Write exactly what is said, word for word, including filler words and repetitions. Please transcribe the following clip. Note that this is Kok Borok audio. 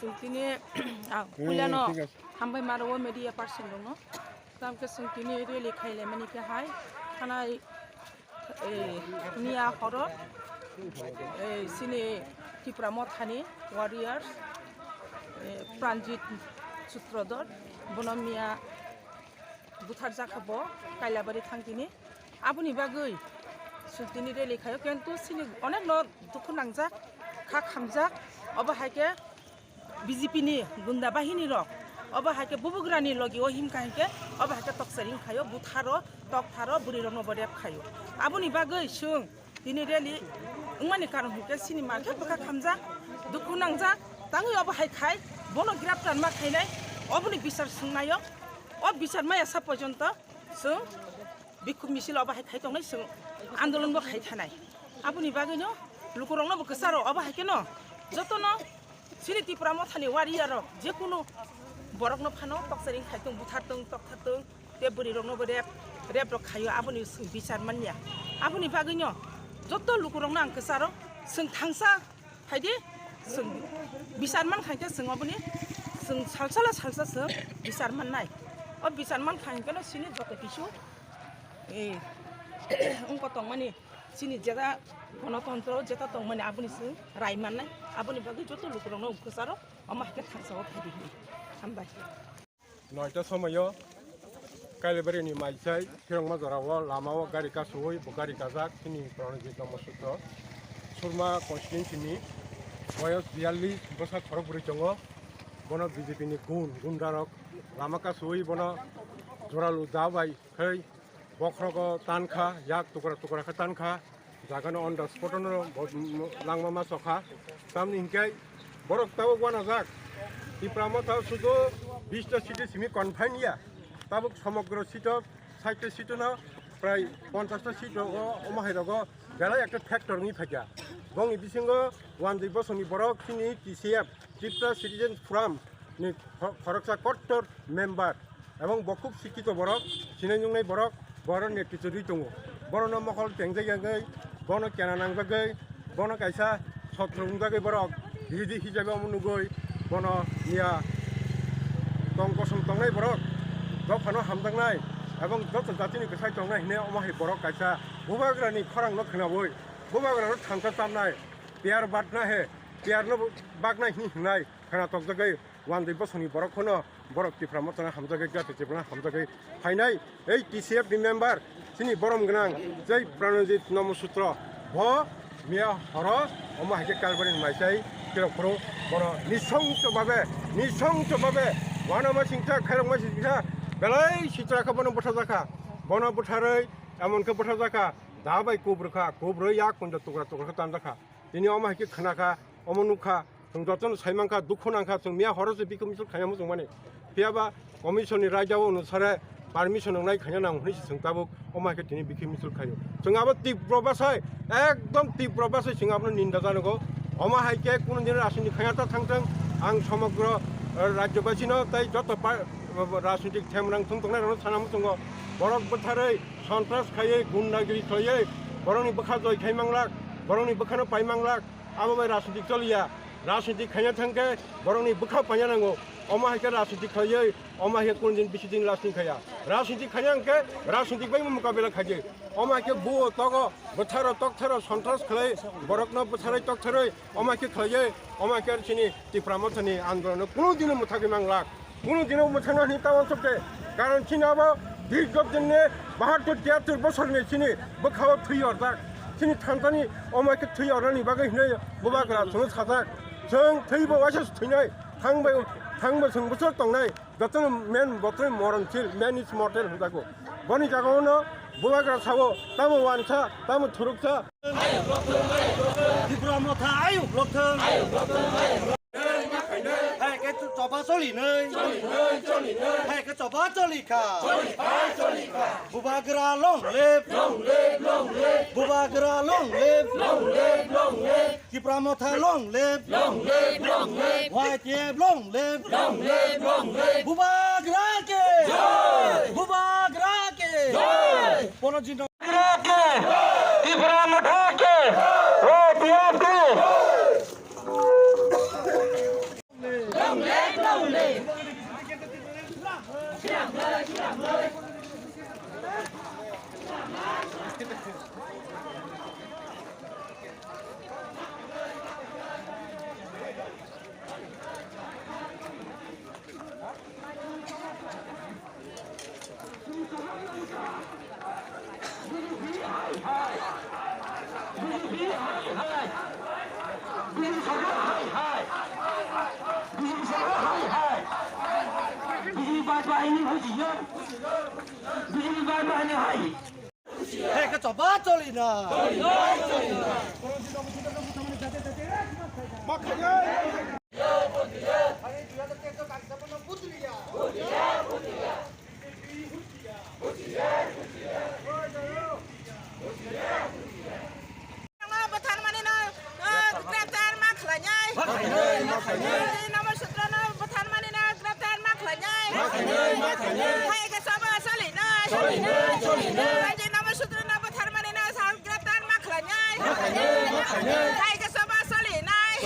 Tini, ah, Hmm, puilano thik ase. Hambai maro media person rokno. Tamkhe chwng tini rally khailaimani khe hai thanai, eh, miya horo, eh, chini Tipra Mothani warriors, eh, Pranjit Sutradhar, bono miya butharjakha bo Kailabari thang tini. Aboni bagwi chwng tini rally khaio, kintu chini onekno dukhu nangjak, kha khamjak, obo hai khe B J P ni gunda bahini rok, obo hai khe bubugrani logi o himkha hinkhe, obo hai khe toksaring khaio, butharo, toktharo, bwrwi rokno bo rep khaio. Aboni bagwi chwng tini rally wngmani karon hinkhe chini mar khe bwkha khamjak, dukhu nangjak, tangwi obo hai khai, bono graftar ma khainai, oboni bisar swngnaio, o bisar maya sa porjonto chwng bikhuk misil obo hai khai tongnai, chwng andolon bo khai thanai. Aboni bagwino lukurokno bo kwcharo obo hai kheno jotono chini Tipra Mothani warrior rok jekunu borokno phano toksaring khai tong, buthar tong, tokthar tong, tei bwrwi rokno bo rep, rep rok khaio, aboni chwng bichar manya. Aboni bagwino joto lukurokno ang kwcharo chwng thangsa Phaidi, chwng bichar man kha khe chwng oboni chwng salsala salsa chwng bichar mannai. O bichar man kha hwnkhe no chini joto kisu, eh, wngkha tongmani chini jeta gonotontro jeta tongmani aboni chwng rai mannai. Aboni bagwi joto lukurokno kwcharo omo hai khe thangsao phaidi hinwi hambai. Noita somoio Kailabari ni maisai Khirokma jora o lama o gari kasui bo gari kajak chini Pranojit Dharma Sutro Surma constituency ni boyos biyallis bwsa khorok bwrwi tongo. Bono B J P ni gun gunda rok lama kasui bono joralu da bai khai bokhrogo tankha, yak tukra tukra khe tankha, jagano on the spot no bo, m-, langma ma sokha. Tamni hinkhe borok tabuk wanajak. Tipra Motha sudu bista seat simi confine ya. Tabuk somogro seat o, sait ta seat no prai ponchash ta seat o, omo hai rogo belai ekta factor wngwi phaikha. Bongni bisingo wanjwi bosongni borok chini T C F, Tripura Citizens Forum ni kho-, khoroksa kottor member. Ebong bo khub sikkito borok, sinai nungnai borok, borok netritwo rwi tongo. Borokno mokol tengjak yagwi, bono kena nangjagwi, bono kaisa sotro wngjagwi borok, bihidi hijabe omo nugwi, bono miya tong kosong tongnai borok, dophano hamjaknai, ebong joto jatini kwsai tongnai hinwi omo hai borok kaisa bubagrani khorangno khwnawi, bubagrano thansa chamnai, piyar batna he, piyarno baknai hinwi hwnai khwna tokjagwi. Wandwi bosongni borok phano borok Tipra Mothano hamjagwi, Jati Tiprano hamjagwi phainai ei T C F ni member chini borom gwnang jai Pranojit Nomo Sutro bo miya horo omo hai khe Kalbari ni maisai tirok phuru bono nisongcho babe, nisongcho babe wanama singsa khairokma singsa belai sitra khe bono bwtharjakha, bono bwtharwi emon khe bwtharjakha da bai kubrwkha, kubrwi yak punja tukra tukra khe tanjakha. Tini omo hai khe khwnakha, omo nukha, chwng jotono saimankha, dukhu nangkha, chwng miya horo se bikhuk misil khaina muchungmani. Phiyaba commission ni raida o onusare permission wngnai khaina nango hwnwi se chwng tabuk omo hai khe tini bikhuk misil khaio. Chwng abo tibro bwsai, ekdom tibro bwsai chwng abono ninda janogo. Omo hai khe kunu din rajniti khaina ta thangthwng, ang somogro, eh, rajyobasino tei joto pa-, rajnitik themrang thum tongnai rokno sana muchungo. Borok bwtharwi sontras khaiwi, gundagiri khaiwi, borokni bwkha joi khai manglak, borokni bwkhano pai manglak, abo bai rajniti choliya. Rajniti khaina thangkhe borokni bwkha paina nango. Omo hai khe rajniti khaiwi, omo hai khe kunu din bisi din rajniti khaiya. Rajniti khaina hwnkhe rajniti bai mukabela khaidi. Omo hai khe buo togo, bwtharo toktharo sontras khlai, borokno bwtharwi tokthorwi, omo hai khe khlaiwi, omo hai khe chini Tipra Mothani andolonno kunu dino mwthagwi manglak. Kunu dino mwthangna hwnwi ta uansuk de. Karon chini abo dirgho dinni bahattur tiyattur bosorni chini bwkhao thwi orjak. Chini thansani omo khe thwi ornani bagwi hwnwi bubagra chwngno sajak. Chwng thwibo waisa se thwinai. Thangbai, thangbo chwng bwswk tongnai. Jotono man botoi moronsil, man is mortal hwnjago. Boni jagao no bubagra sao, tamo wansa, tamo thuruksa. Tipra Motha ayuk lokthwng. Hai khe choba choli nai. Hai khe choba choli kha. Bubagra long live. Bubagra long live. Tipra Motha long live. Y T F long live. Bubagra ke. Bubagra ke. Bono jino. Tipra Motha ke, Y T F ke. Aini bujiyo. Bijili bai bai ni hai. Hey, ka choba choli na. Bwtharmani no, ah, greptar ma khlainai. Namo Sutra no bwtharmani no greptar ma khlainai. Hai khe soba solinai. Namo Sutra no bwtharmani no sa greptar ma khlainai. Hai khe soba solinai.